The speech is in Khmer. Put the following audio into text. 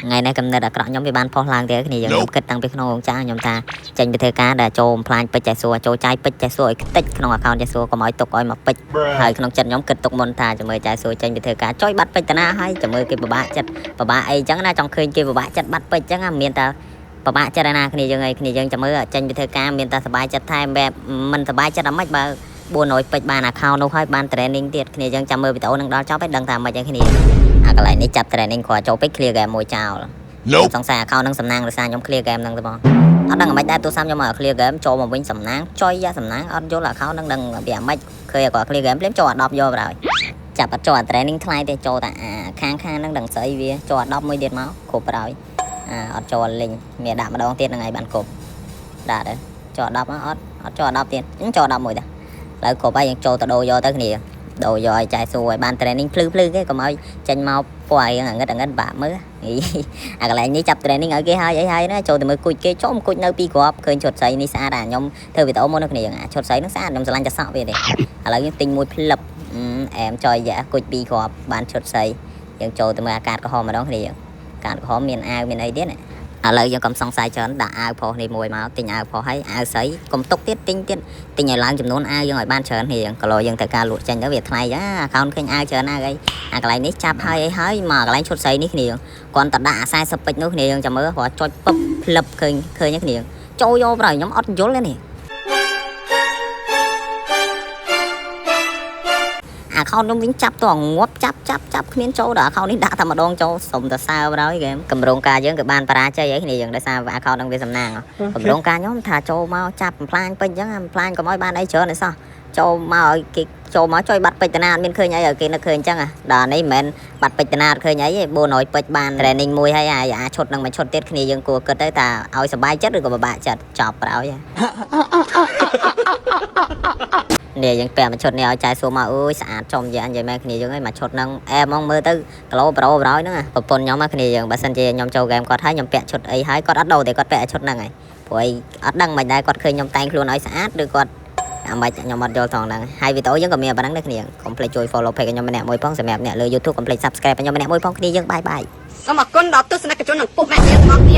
ថ្ងៃនេះកំណត់អាក្រក់ខ្ញុំវាបានផុសឡើងទៀតគ្នាយើងខ្ញុំគិតតាំងពីក្នុងរោងចក្រខ្ញុំថាចេញទៅធ្វើការដែលចូលផ្លាញពេជ្រចែសួរចូលចាយពេជ្រចែសួរឲ្យខ្ទេចក្នុង account ចែសួរកុំឲ្យទុកឲ្យមកពេជ្រហើយក្នុងចិត្តខ្ញុំគិតទុកមុនថាចាំមើលចែសួរចេញទៅធ្វើការចុយបាត់ពេជ្រតាណាហើយចាំមើលគេពិបាកចិត្តពិបាកអីចឹងណាចង់ឃើញគេពិបាកចិត្តបាត់ពេជ្រចឹងណាមានតែពិបាកចិត្តឯណាគ្នាយើងអីគ្នាយើងចាំមើលចេញទៅធ្វើការមានតែសบายចិត្តថែមបែបមិនសบายចិត្តអាម៉េចបើ400ពេជ្របាន account នោះហើយបាន training ទៀតគ្នាយើងចាំមើលវីដេអូនឹងដល់ចប់ហើយដឹងថាម៉េចឯគ្នាអាកន្លែងនេះចាប់ training គ្រាន់ចូលពេក clear game មួយចោល Nope. សង្ស័យ account នឹងសំណាងដោយសារខ្ញុំ clear game ហ្នឹងទៅបងអត់ដឹងអាម៉េចដែរទូរស័ព្ទខ្ញុំមក clear game ចូលមកវិញសំណាងចុយយ៉ាសំណាងអត់យល់ account ហ្នឹងដឹងវាអាម៉េចឃើញគាត់ clear game ភ្លាមចូលអា10យកបណ្ដោយចាប់អត់ចូលអា training ថ្លៃទេចូលតែអាខាងខាងហ្នឹងដឹងស្អីវាចូលអា10មួយទៀតមកគ្រប់បណ្ដោយអាអត់ចូលលីងមានដាក់ម្ដងទៀតហ្នឹងឯងបានគ្រប់ដាក់ទៅចូលអា10មកអត់អត់ចូលអា10ទៀតចូលអា10មួយដែរឥឡូវគ្រប់ហើយយើងចូលទៅដូរយកទៅគ្នាដូរយកឲ្យចែសួរឲ្យបាន training ភ្លឺភ្លឺគេកុំឲ្យចេញមកពណ៌អីងងឹតងឹតបាក់មើលអាកន្លែងនេះចាប់ training ឲ្យគេហើយអីហើយណាចូលទៅមើលគួចគេចូលមកគួចនៅពីរគ្រាប់ឃើញឈុតស្អីនេះស្អាតអាខ្ញុំធ្វើវីដេអូមុននៅគ្នាអាឈុតស្អីហ្នឹងស្អាតខ្ញុំស្រឡាញ់តែសក់វាទេឥឡូវយើងទិញមួយផ្លឹបអែមចយយ៉ាគួចពីរគ្រាប់បានឈុតស្អីយើងចូលទៅមើលអាកាតក្រហមម្ដងគ្នាកាតក្រហមមានអាវមានអីទៀតណាឥឡូវយើងកុំសង្ស័យច្រើនដាក់អាវផុសនេះមួយមកទិញអាវផុសហើយអាវស្អីកុំទុកទៀតទិញទៀតទិញឲ្យឡើងចំនួនអាវយើងឲ្យបានច្រើនគ្នាគីឡូយើងត្រូវការលក់ចេញទៅវាថ្លៃអា account ឃើញអាវច្រើនណាស់អីអាកន្លែងនេះចាប់ហើយអីហើយមកកន្លែងឈុតស្អីនេះគ្នាគាត់តដាក់អា40ពេជ្រនោះគ្នាយើងចាំមើលគាត់ចុចពឹបផ្លឹបឃើញឃើញគ្នាចូលយកប្រហែលខ្ញុំអត់យល់ទេនេះ account ខ្ញុំវិញចាប់តងាប់ចាប់ចាប់ចាប់គ្មានចូលដល់ account នេះដាក់តែម្ដងចូលសុំតែសើបណ្ដោយគេកម្រងការយើងគឺបានបរាជ័យអីគ្នាយើងដោយសារ account ហ្នឹងវាសំណាងកម្រងការខ្ញុំថាចូលមកចាប់បំផ្លាញពេញអញ្ចឹងបំផ្លាញកុំឲ្យបានអីច្រើនឯសោះចូលមកឲ្យគេចូលមកចុយបាត់ពេជ្រតាណាអត់មានឃើញអីឲ្យគេនឹកឃើញអញ្ចឹងដល់នេះមិនមែនបាត់ពេជ្រតាណាអត់ឃើញអីទេ400ពេជ្របាន training មួយហើយអាឈុតនឹងមួយឈុតទៀតគ្នាយើងគួរគិតទៅថាឲ្យសบายចិត្តឬក៏ពិបាកចិត្តចប់ប្រោយ នេះយើងពាក់មួយឈុតនេះឲ្យចែសួរមកអើយស្អាតចំយ៉ានិយាយមែនគ្នាយើងអើយមួយឈុតហ្នឹងអែហ្មងមើលទៅគីឡូប្រូប្រោយហ្នឹងប្រពន្ធខ្ញុំគ្នាយើងបើសិនជាខ្ញុំចូលហ្គេមគាត់ហើយខ្ញុំពាក់ឈុតអីហើយគាត់អត់ដូរទេគាត់ពាក់ឈុតហ្នឹងហើយព្រោះអីអត់ដឹងមិនដែរគាត់ឃើញខ្ញុំតែងខ្លួនឲ្យស្អាតឬគាត់អាម៉េចខ្ញុំអត់យល់ថងហ្នឹងហើយវីដេអូយើងក៏មានប៉ុណ្ណឹងដែរគ្នាកុំភ្លេចជួយ follow page ខ្ញុំម្នាក់មួយផងសម្រាប់អ្នកលើ YouTube កុំភ្លេច subscribe ខ្ញុំម្នាក់មួយផងគ្នាយើង bye bye សូមអរគុណដល់ទស្សនិកជននិងពុកម៉ែយើងទាំងអស់គ្នា។